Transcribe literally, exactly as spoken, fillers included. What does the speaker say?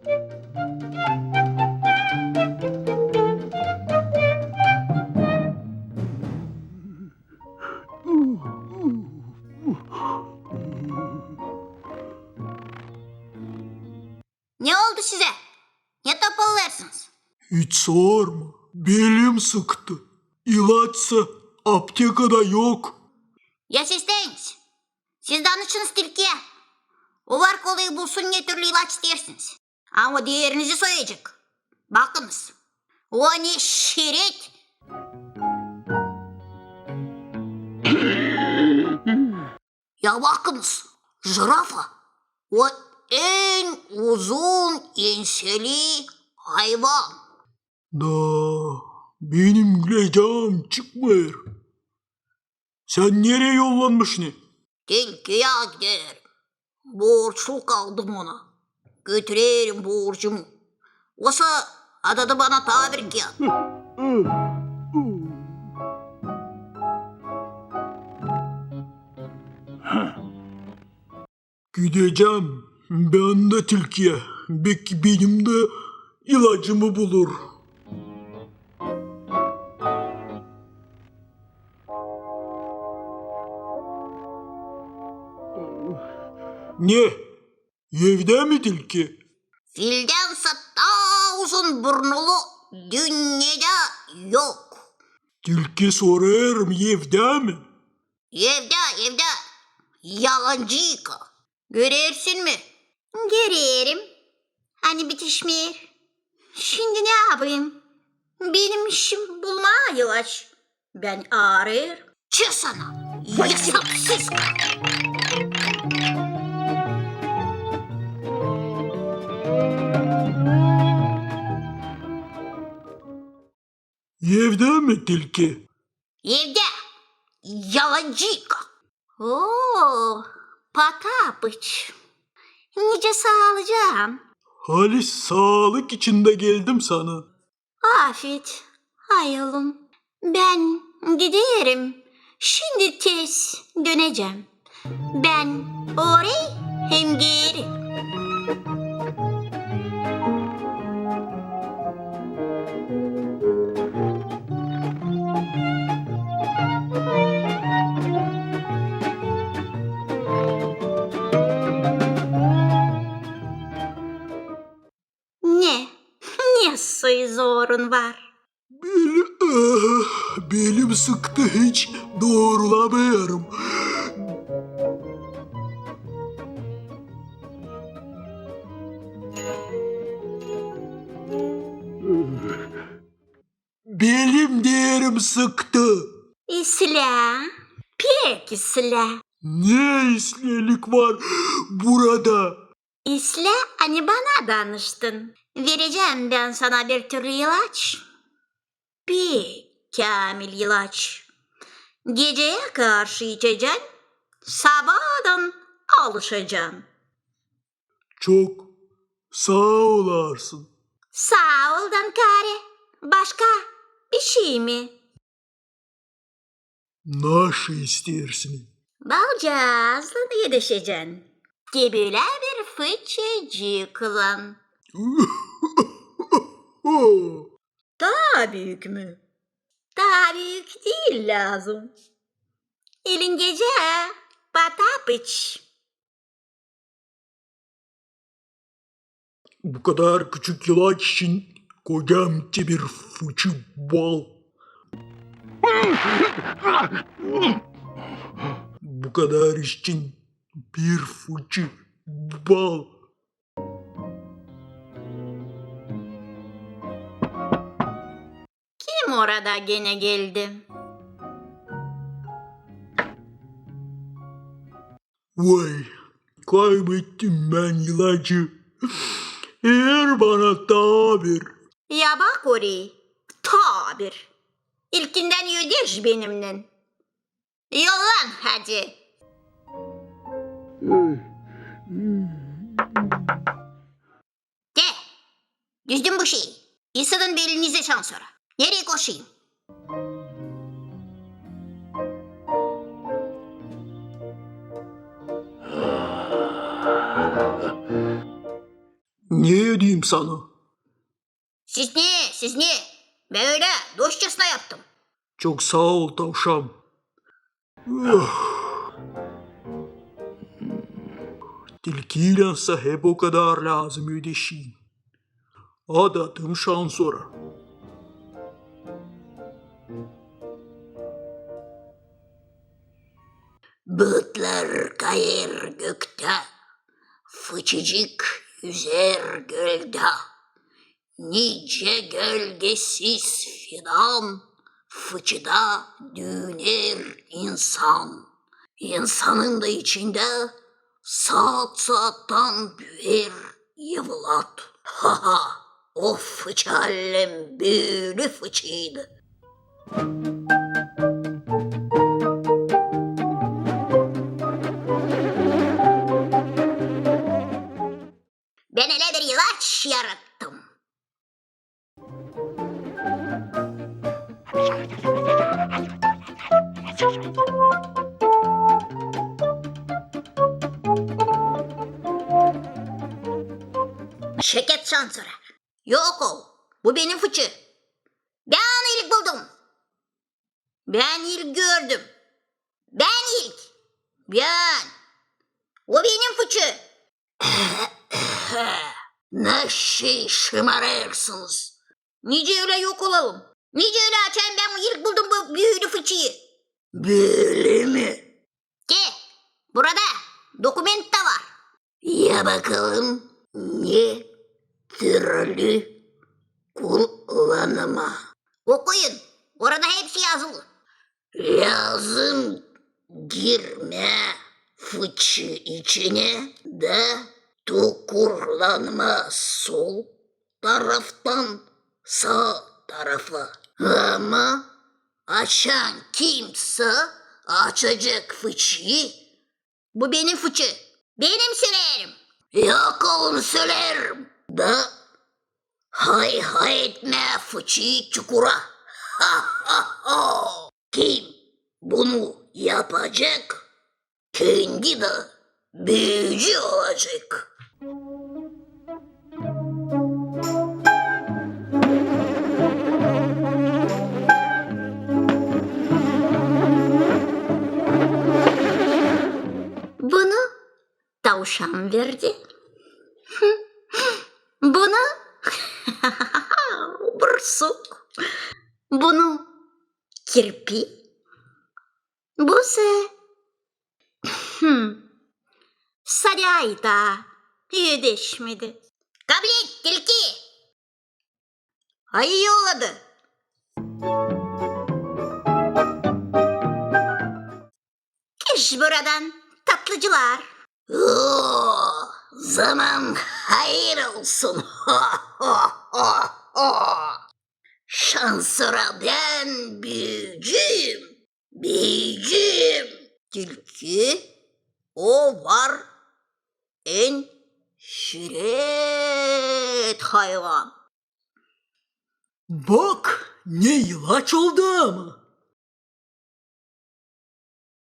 Ne oldu sizä? Ne topallêêrsınız? Hiç sorma. Belim sıktı. İlaçsa aptekada yok. Ya sesläniz. Siz danışınız tilkiyä. O var kolay bulsun ne türlü ilaç isteersiniz. Ama o deerinizi soyacek. Bakınız. O ne şiret. Ya bakınız, jirafa. O en uzun enseli hayvan. Da, benim glecam çıkmêêr. Sän nereyi yollanmış ne? Tilkiyä giderim. Borçlu kaldım ona. Götürerim borcumu. Osa adadı bana taa bir kiyat. Gidecäm bän dä tilkiyä. Beki benim dä ilacımı bulur. Ne? Evdä mi tilki? Fildänsä taa uzun burnulu dünnedä yok. Tilki, sorêrım, evdä mi? Evdä, evdä. Yalancıyka. Göreersin mi? Görerim. Ani bitişmeer. Şindi ne yapayım? Benim işim bulmaa ilaç. Bän aarêêr. Çık sana, yasapsız! Evdä mi tilki? Evdä, yalancıyka. Oo, Patapıç. Nicä saalıcan? Halis saalık içindä geldim sana. Afet, ay oolum, bän giderim, şindi tez dönecäm. Bän orayı hem geeri. Ne? Ne soy zorun var? Bel-, eh, belim sıktı, hiç doorulamêêrım. Belim, deerim, sıktı. İslää, pek islää. Ne islelik var burada? İslää, ani bana danıştın. Verecäm bän sana bir türlü ilaç. Pek käämil ilaç. Geceyä karşı içecän, sabaadan alışacän. Çok saa olarsın. Saa ol, Dankare. Başka bişey mi? Naşı isteersin? Balcaazlan yedişecän. Te bölä bir fıçıcıklan. Taa büük mü? Taa büük diil lääzım. Elin gecä, Patapıç. Bu kadar küçük ilaç için kocaman bir fıçı bal. Bu kadar için bir fıçı bal. Kim orada genä geldi? Vay, kaybettim bän ilacı. Eer bana taa bir. Ya bak orayı, taa bir. İlkindän ödeş benimnän. Yollan hadi. De, düzdün bu şey. Isıdın belinizi şansora. Nereyi koşayım? Ne edeyim sana? Siz ne, siz ne? Bän ölä dostçasına yaptım. Çok saa ol, tavşan. Tilkiylän sä hep o kadar lääzım ödeşiyin. Adadım şansora. Bulutlar kayêr göktä, fıçıcık üzer göldä. Nicä gölgesiz fidan, fıçıda düüner insan. İnsanın da içindä saat-saattan büüyer evlat. Ha-ha, o fıçı allem bölä fıçıydı. Bän ölä bir ilaç yarattım. Çekät şansora. Yok ol. Bu benim fıçı. Bän onu ilk buldum. Bän ilk gördüm. Bän ilk. Bän. O benim fıçı. Nasıl şımarêrsınız? Nicä ölä yok olalım? Nicä ölä, açan bän ilk buldum bu büüülü fıçıyı? Bölä mi? Te, burada dokument ta var. Ya bakalım, ne türlü kullanıma. Okuyun, orada hepsi yazılı. Lääzım girmää fıçı içinä da tukurlanmaa sol taraftan saa tarafa. Ama açan kimsä açacek fıçıyı, bu benim fıçı. Benim söleerim. Yok olun, söleerim. Da hay-hay etmää fıçıyı çukura. Ha-ha-ha! Kim bunu yapacek, kendi da büücü olacek. Bunu tavşan verdi. Bunu bursuk. Bunu kirpi. Bu sä. Hmm. Sarayda ödeşmedi. Kablet, tilki! Ayı yolladı. Kış buradan, tatlıcılar. Oo, zaman hayır olsun. Ho, ho, ho, ho. Şansora bän büücüyüm. Büücüyüm. Tilki, o var en şiret hayvan. Bak, ne ilaç oldu ama.